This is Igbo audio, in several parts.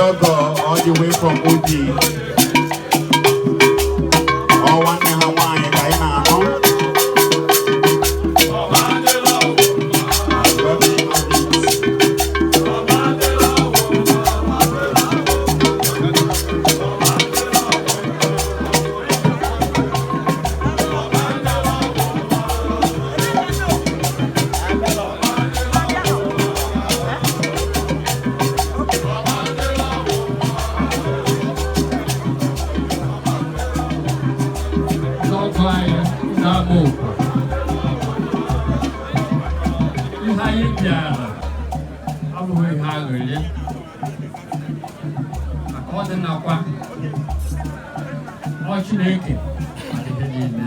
Ọgọ all the way from Udi. Ọ nwanne ha nwaanyị ka anyị na-anụ. God have it. Ndị ọgọ anyị na-ama okwe, ihe anyị bịara abụghị ihe aghụghọ, maka ọ dị nakwa ọ Chineke adịghị niile.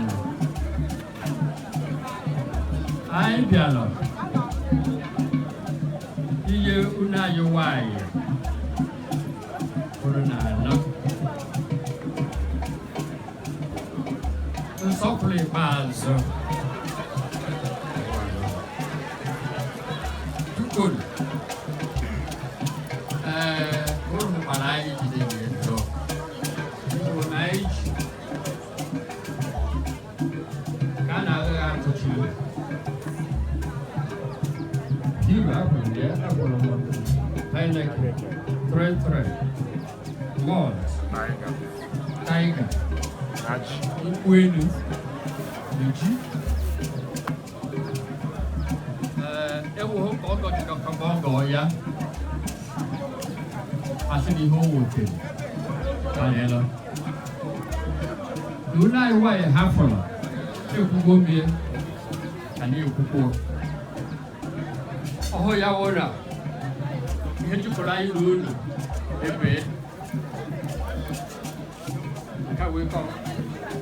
Anyị bịara inye unu anyị nwanyị pụrụ na anọ nsọpụrụ ikpeazụ. Biko, ee, unu hụkwara anyị jide ya ego bụ na anyị ji ka a na-agaghị atụchiri Hero akwụrụ ya akwụrụ m Heineken 33 Malt Tiger, nkwụ elu na ji. Ee, ewughị ka ọ gọchiri ọkọba ọgọ ya, asị na ihe o wetere karịala na unu anyị nwaanyị ha fọrọ ekwugo mie ka na-ekwukwo ọhụ ya wụ na ihe jikọrọ anyị na unu ebe nke a wee kọ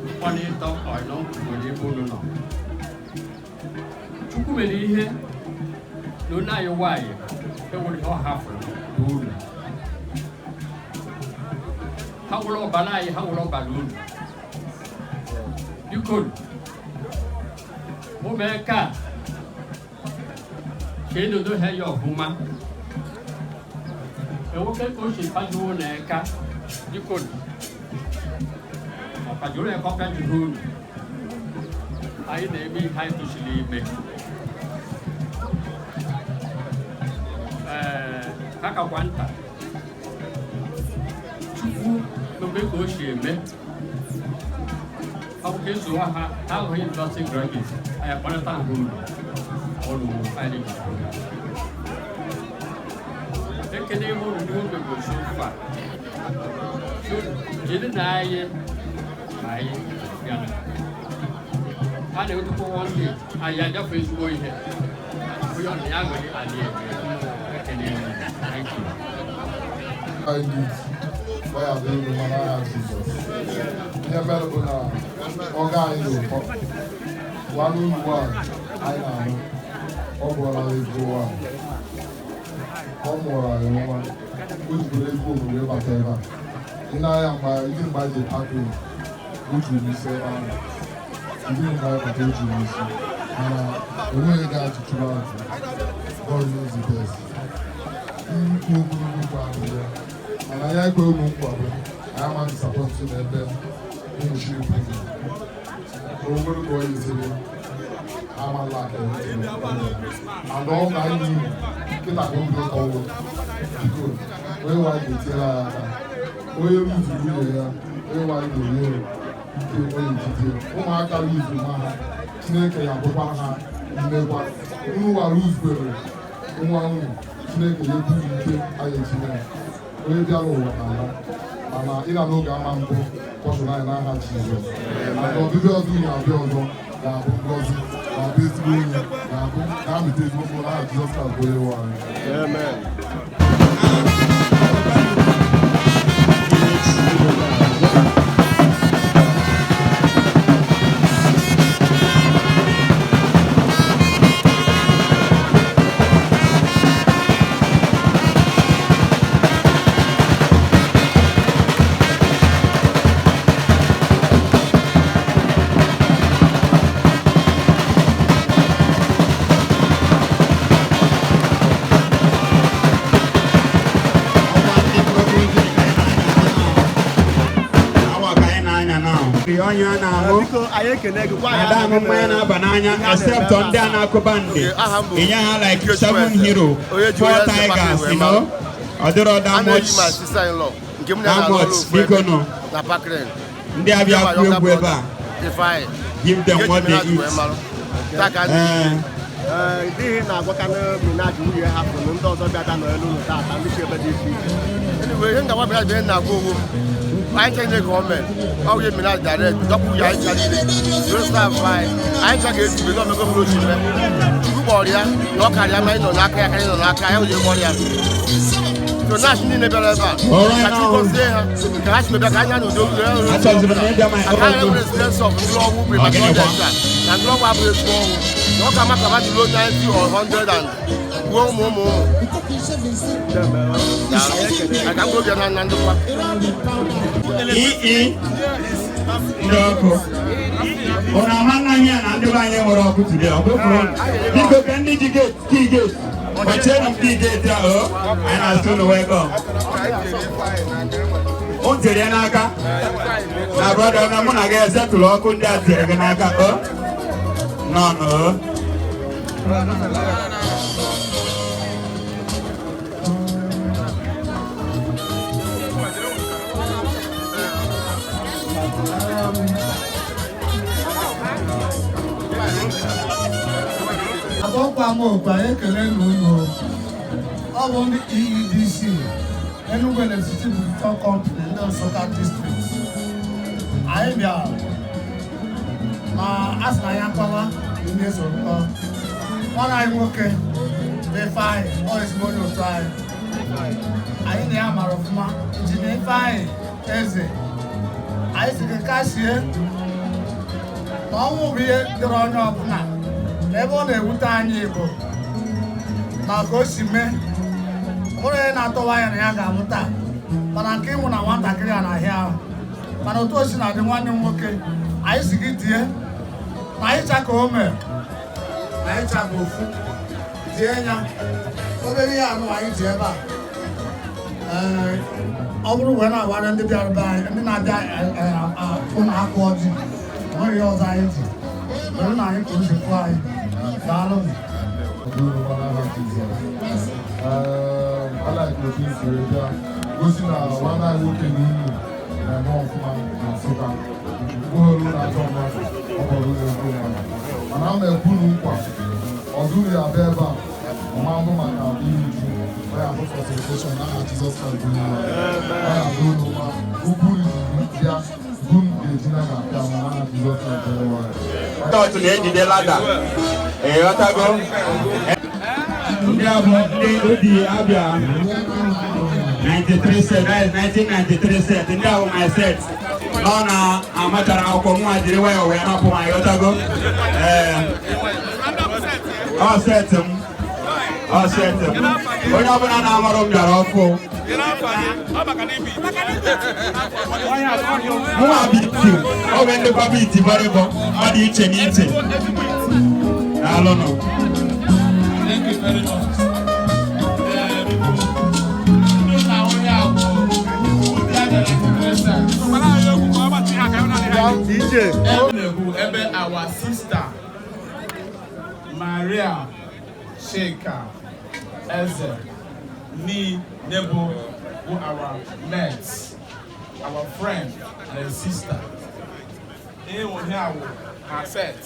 mkpọnịtọ ọnọ nwere ebe unu nọ. Chukwu mere ihe na unu anyị nwaanyị enwere ihe ọ hafụrụ n'unu ha wụrụ ọbara anyị, ha wụrụ ọbara unu. Biko, ụmụaka a ka edodo ha ya ọfụma enwoke ka o si kpajuo n'eka. Biko, ọ kpajuru ya ka ọ kpajuru unu. Anyị na-eme ihe anyị tosiri ime. Ee, ha kakwa nta. Chukwu mgbe ka o si eme ọ bụ ka ezuwa ha ha ahụghị university graduate anyị akpọlata ha ụlọ ọrụ anyị ekele ihe unu n'ihe omego so far. So jiri na anyị ma anyị bịara a na-ewetukwa one day anyị agafe ezigbo ihe onye ọ na ya nwere anyị eme ekele unu. Thank you. Anyị dị ya bụ elu mana aha Jizọs. Ihe mere bụ na ọga anyị dị ụtọ nwanne unu nwanyị anyị na-ahụ ọ bụọla ezigbo nwanyị, ọ mụrụ anyị nwa, o jikwara ezigbo omume bata ebe a. Ị na-anya mgbe ndị mgbe anyị ji pakị o juru isi ebe ahụ, ndị mgbe anyị bata o juru isi, mana enweghị ga-achụchụrụ azụ. God knows the best. Nnukwu ogologo nkwa adịghị ya, mana ya ekwe ụmụ nkwa bụ anyị ama disappoint n'ebe ụmụ Chineke nọ. O nwere ka ọ yiziri amala aka and ọ ka anyị n'ihu nkịta ka obi ụtọ wụ. Biko, onye nwaanyị ga-etinyere anyị aka, onye ruzuru nwunye ya, onye nwaanyị ga-enye ya ike onye ejide ụmụaka ruzuru nwa ha. Chineke ya bụkwa ha mmekwa unu wa ruzubere nwa unu. Chineke ya eburu ike anyị etinye ya onye bịara ụwa n'ala, mana ịna n'oge ama mbụ kpọtụrụ anyị n'aha Jizọs. Mana ọbịbịa ọzọ unu abịa ọzọ ga-abụ ngọzi, ga-abụ ezigbo onye ga-abụ ga-amịta ezigbo mkpụrụ n'aha Jizọs Kraịst bụ onye nwe anyị. Amen. Ọkwa ndị Onye a na-aṅụ Biko, anyị ekene gị, gwa anyị ada aha aṅụ gị mmanya na- na-aba n'anya, ihe a na-eme except ebe a ndị a taa. na-akụ bandị. Okay, aha m bụ Inye ha like Ikechukwu seven Eze. Hero, Onye ji four onye eze Tigers, Park you know. Ọ dịrọ that A na-eyi much. my sister-in-law nke m na That na-alụ much, ofu biko ebe nụ. na Parkland. Ndị abịa kụ egwu ebe a, Ifeanyị. give them Nke what ji they Minaj wee eat. marụ. Taa ka anyị Ee. Ee, dịghị na-agwakanụ Minaj nwunye hapụrụ ndị ọzọ bịa bịa nọrọ n'ụlọ taata, ndị si ebe dị iche iche. Anyway, ihe ngagwa Minaj bụ ihe na-agwa onwe m. Anyị chenye gọọmenti, ọ bụ ihe Minaj direct, dọpụ ya anyị cha niile. Zoro staff anyị, anyị cha ga-ejibe na omego bụrụ otu ime. Chukwu kpọrọ ya na ọ karịa ma anyị nọ n'aka ya karịa nọ n'aka ya, o ji kpọrọ ya. So Nash niile bịara ebe a, Alright ka Chukwu now. gọzie ha, ka ha si mebịa ka anya n'udo Achọziri m ịbịa my aka own. ha nwere experience of ndị ọnwụ Ọ premature gịnị kwa? death a, na ndị ọnwụ abụghị ezigbo ọnwụ, na ọ ka mma ka mmadụ ruo 90 or 100 and gbuo ụmụ ụmụ ụmụ. Daalụ. Ka m obi na na ndokwa. Ii ndị ọkụ ụnụ ama nna anyị a na ndị be anyị nwere ọkụ today, ọ bụrụ biko ka ndị ji gate key gate kpọchienụ m key gate a o anyị na-asị unu welcome. O tiere ya n'aka na brother na mụ na gị esetụlụ ọkụ ndị a tiere gị n'aka o nọ nọ o. Akpọkwa m oku, anyị ekele na unu. Ọ bụ ndị EEDC, Enugu Electricity Distribution Company, ndị Nsụka District. Anyị bịara ma a sị na anyị akwawa ndị ezorukọ nwanne anyị nwoke bụ Ifeanyị. Ọ ezigbo onye otu anyị, anyị na ya mara ọfụma. Injinia Ifeanyị Eze, anyị si gị kasie na ọnwụ bụ ihe dịrị onye ọbụla, na ebe ọ na-ewute anyị bụ na ka o si mee nwere onye na-atọwa anya na ya ga-amụ taa, mana nke ịnwụ na nwatakịrị a na-ahịa ahụ. Mana otu o si na-adị, nwanne m nwoke, anyị si gị die na anyị cha ka o mere na anyị cha bụ ofu tie ya obere ihe anụ anyị ji ebe a. Ee, ọ bụrụ wee na-agwara ndị bịara be anyị, ndị na-abịa ụlọ akụ ọjị, o nweghị ihe ọzọ anyị ji were na anyị ka o si fụ anyị. Daalụ. I like otu esi wee bịa gosi na nwanne anyị nwoke na unu na-eme ọfụma na Nsụka mkpụrụ na-achọ mmadụ, ọ bụrụ ụlọ ezigbo mmadụ, mana a na-ekwu unu nkwa ọzọ unu ya abịa ebe a ọma mbụ maka iri ji ọ ya bụ facilitation n'aha Jizọs Kraịst bụ onye nwe anyị. Ọ ya bụ unu nwa ukwu unu ji bịa bụ unu ga-eji na ga-apịa ma n'aha Jizọs Kraịst bụ onye nwe anyị. Tọọchị na-ejide lada, ịghọtago? Ndị a bụ ndị Udi Abịa 93 set, that is 1993 set. Ndị a bụ my set nọ na amachara akwụkwọ mụnwa jiri nwayọọ wee rapụ ma, ịghọtago? Ee, ọ set m, ọ set m. Onye ọbụla na-amarụ m bịara ọfụ mụnwa biti ọ bụ ndịkwa biti gbọrịgbọ, ọ dị iche n'iche. Daalụnụ. Thank you very much. Ndị na onye a bụ ndị a bịara Christian. DJ. Ebe na-ekwu ebe our sister Maria Chika Eze ni Nebo bụ our mate, our friend and sister. Ihe nwe a wụ her set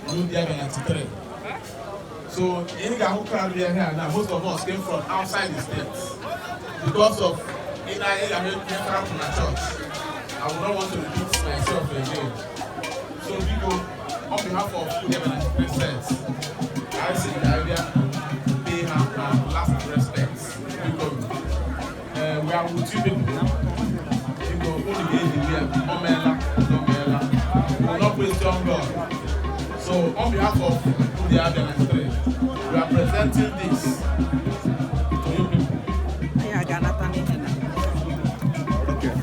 n'ụdị abịa 93. So in ga-ahụ crowd here now, most of us came from outside the state because of in our na church. I would not want to repeat myself again. So biko, on behalf of Udebe 93 sets, I say the idea pay her her last respects. Biko, we are with you people. Biko, unu ga-eji ya, o meela, o meela. We will not question God. So on behalf of Ndị Abia 93, we are presenting this to you people. Anyị a ga-anata n'ihe na Okay.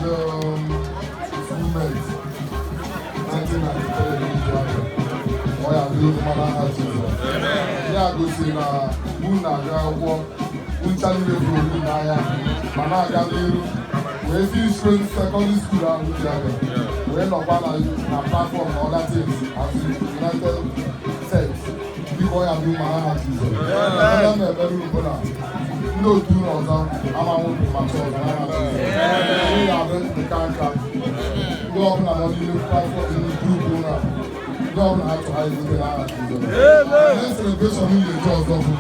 The movement 1993 ọ ya bụ unu mma n'aha Jizọs. Ihe a gosiri na unu na-aga akwụkwọ ncha niile bụ owu n'anya ma na-aga n'iru wee finish secondary school ahụ ji aga wee nọkwa na platform na other things as united states. Biko, ya bụ ma aha Jizọs. Ebe m na-ekpere unu bụ na ndị otu unu ọzọ amanwụ bụ macha ọzọ n'aha Jizọs. Unu ga-adị nka nka ndị ọbụla nọ n'ime platform group unu a, ndị ọbụla ha chọrọ ha ezute n'aha Jizọs. Ihe celebration unu ga-eji ọzọ bụ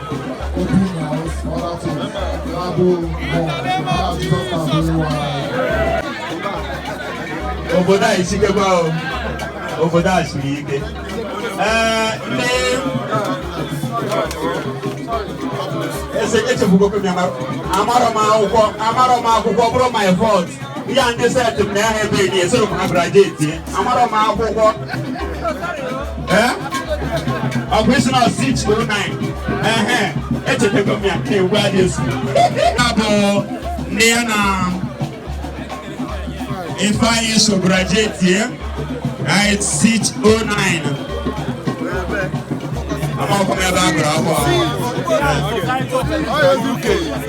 open house, other things na-abụ mọ n'aha Jizọs na-abụ nwa anyị. Obodo a esikekwa o, obodo a siri ike. Ee, ndị ese echefugokwu m ya, amarọ m akwụkwọ, amarọ m akwụkwọ bụrụ my fault. Ihe a ndị set m na ya ha ebe ni esoro m ha graduate. Amarọ m akwụkwọ. Ee, ọ bụ isi na 609. Ehe, echetego m ya na egwu adị esu ya bụ ndị ya na Ifeanyi so graduate here, right? 609. Amakwa m ebe a gụrụ akwụkwọ.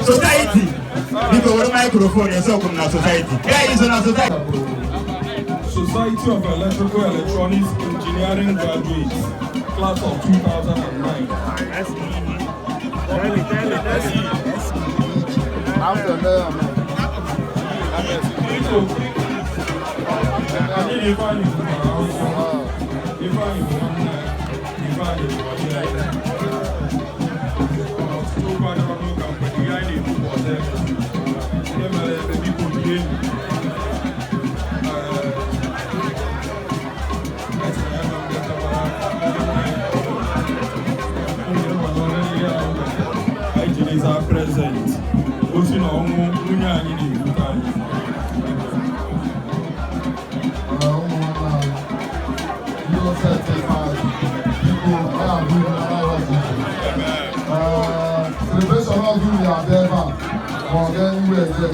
Society. Biko were microphone, esokwu m na society. Ya iso na society. Society of Electrical Electronics Engineering Graduates, class of 2009. After that, Biko, anyị na Ifeanyị gụkwara akwụkwọ. Ifeanyị bụ nwanne anyị. Ifeanyị bụ ọyị anyị. Ọtụtụ okwu adịrọ n'ụka mgbede, ihe anyị na-ekwu bụ ọzọ eme. Ihe mere ebe, biko bie. Ee, echere ebe m gachawara ndị nwanyị. Anyị jiri zaa present osi na ọnwụ nwunye anyị na-ewute anyị. Ụmụ nwanne anyị, ndị set Ifeanyị, biko, ọ ga-abụ n'aha Jizọs. Celebration ọzọ unu ga-abịa ebe a ma ọ ga iwe eze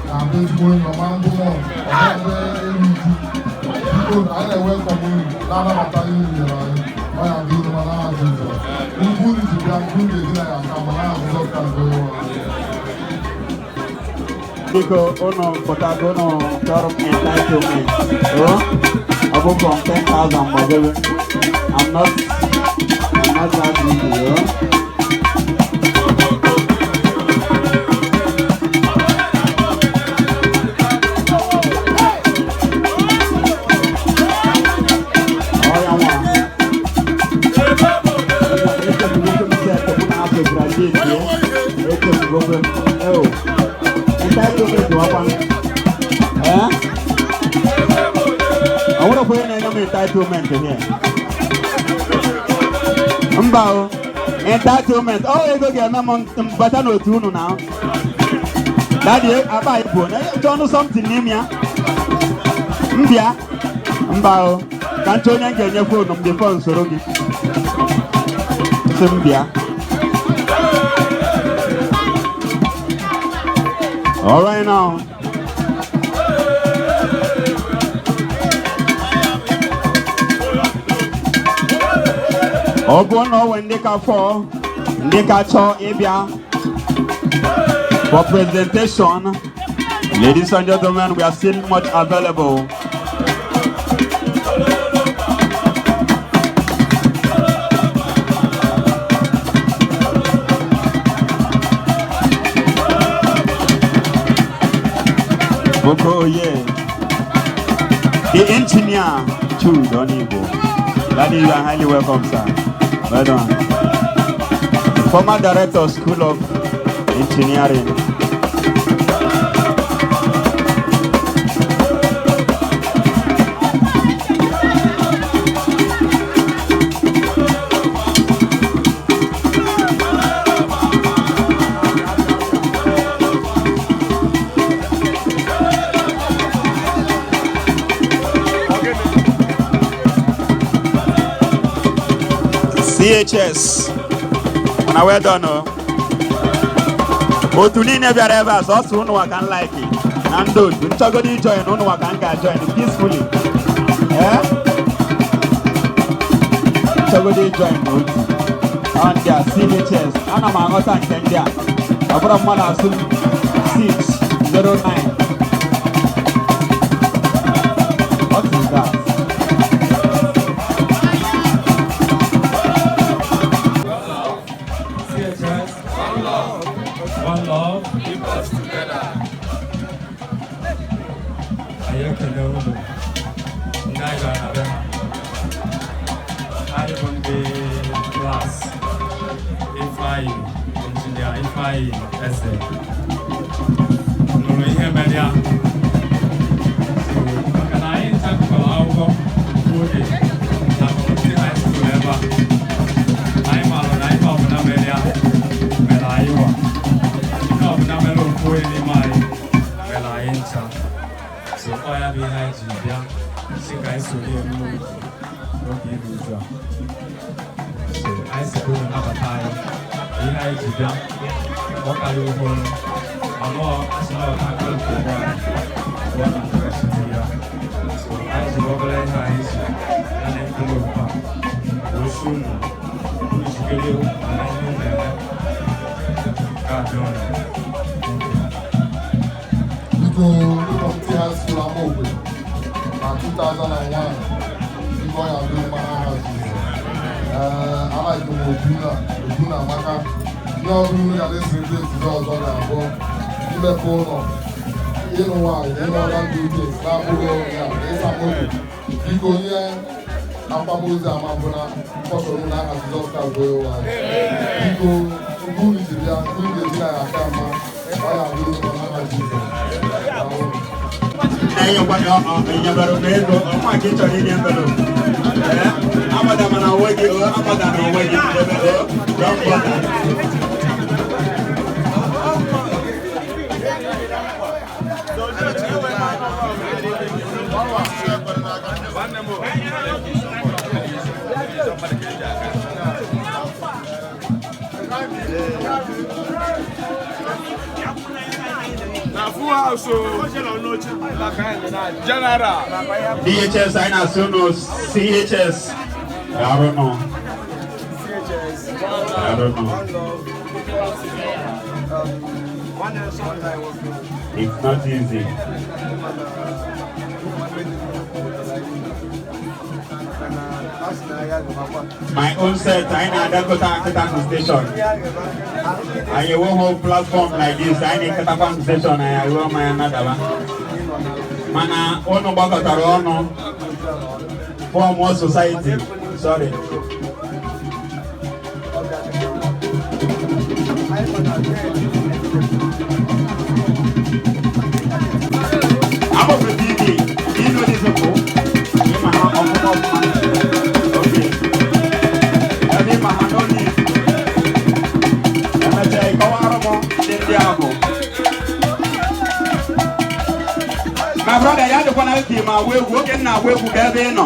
na-abụ ezigbo enyi ọma mbụ mọ ọ ga-abụ eru uju. Biko, anyị na-ewelcome unu, na-anabata ihe unu nyere anyị. Ọ ya bụ unu ma n'aha Jizọs. Ugwu unu ji bịa, ugwu unu ga-eji na ya aka ma n'aha Jizọs Kraịst bụ onye nwe anyị. Biko, unu pụtago, unu chọrọ m entitlement o, ọ bụ from 10,000 gbagebe. I'm not that busy o. Ọ ya nwa. Echefugokwe m set mụ na-afọ graduate ye. Echefugokwe m. Oh. Entitlement wakwa. Eh? I want to put in entitlement here. Mba o. Entitlement. Oh, ego ga-eme m mbata n'otu unu na. Daddy, akpa ibu. Chọnụ something n'ime ya. Mbịa. Mba o. Ka nchọ onye m ga-enye phone m before nsoro gị. Sị m bịa. All right now. Ọ bụrụ na o nwee ndị ka fọ, ndị ka chọọ ịbịa for presentation, ladies and gentlemen, we are still much available. Boko, yeah. The engineer, Jude Onibo. Daddy, you are highly welcome, sir. Well done. The former director of School of Engineering. CHS. Una well done, oh. Otu niile bịara ebe a, sọsọ unu ka m like na ndị otu nchọgodo ijoin unu ka m ga-join peacefully. Eh? Chọgodo join n'otu. Ọ ndị a CHS, ana m aghọta nke ndị a. Ọ bụrụ mmadụ asụ m 609. What is that? CHS, one love, one love, keep us together. Anyị ekele unu ndị anyị gara na be ha. Anyị bụ ndị class Ifeanyi, Engineer Ifeanyi Eze. Nụrụ ihe mere ya. So, maka na anyị ncha gụkọrọ akwụkwọ oge na Community High School ebe a. Anyị maara na ife ọbụla mere ya mere anyị wa. Ihe ọbụla mere ofu onye n'ime anyị mere anyị ncha. So ọ ya bụ ihe anyị ji bịa si ka anyị soro ya n'oge n'oge iru uju a. So anyị si ka unu nabata anyị. Ihe anyị ji bịa ọ karịa ụgwọ ọnụ asị na ọka aka nke ụgwọ anyị ụgwọ na ntụghachi ya. So anyị jiri obere ihe anyị ji ya na envelope a wee sị unu unu jikere maka ihe unu na-eme ka-adị unu. Biko, ndị Community High School Amaokwe na 2001, biko, ya dị mma n'aha Jizọs. Ee, alaghị m Oduna Oduna amaka. Ihe ọbụla unu ga na-ecelebrate ọzọ ga-abụ imepe ụlọ, ịlụ nwaanyị, ịlụ ọla, ndị uche na-abụghị ya ịsa moto. Biko, ihe akwamozu ama bụ na mkpọsọrọ n'aha Jizọs Kraịst bụ onye nwe anyị. Biko, ugwu unu jiri ya unu ga-eji na ya aka mma. Ọ ya adịrị mma n'aha Jizọs. Daalụ. Na-enyekwa enyebere m ego ọnwa ka ị chọrọ inye envelope. Ee, agbada mana onwe gị o, agbada na onwe gị ebe o, don't bother. Na full house o. General. DHS, anyị na-asị unu CHS daalụnụ, daalụnụ. It's not easy. My own set, anyị na-adakọta akịta na station. Anyị enweghị platform like this, anyị na-eketakwa na station, anyị aghụọ mmanya nadaba. Mana unu gbakọtara ọnụ form society. Sorry. Above TV, do you know these people? Ịma ha ọfụma ọfụma. Okay. Ebe ịma ha no need. Emechaa ịkọwara m ndị a bụ. My brother, ya dịkwana ka ị ma agba egwu, oge m na-agba egwu ka ebe ị nọ.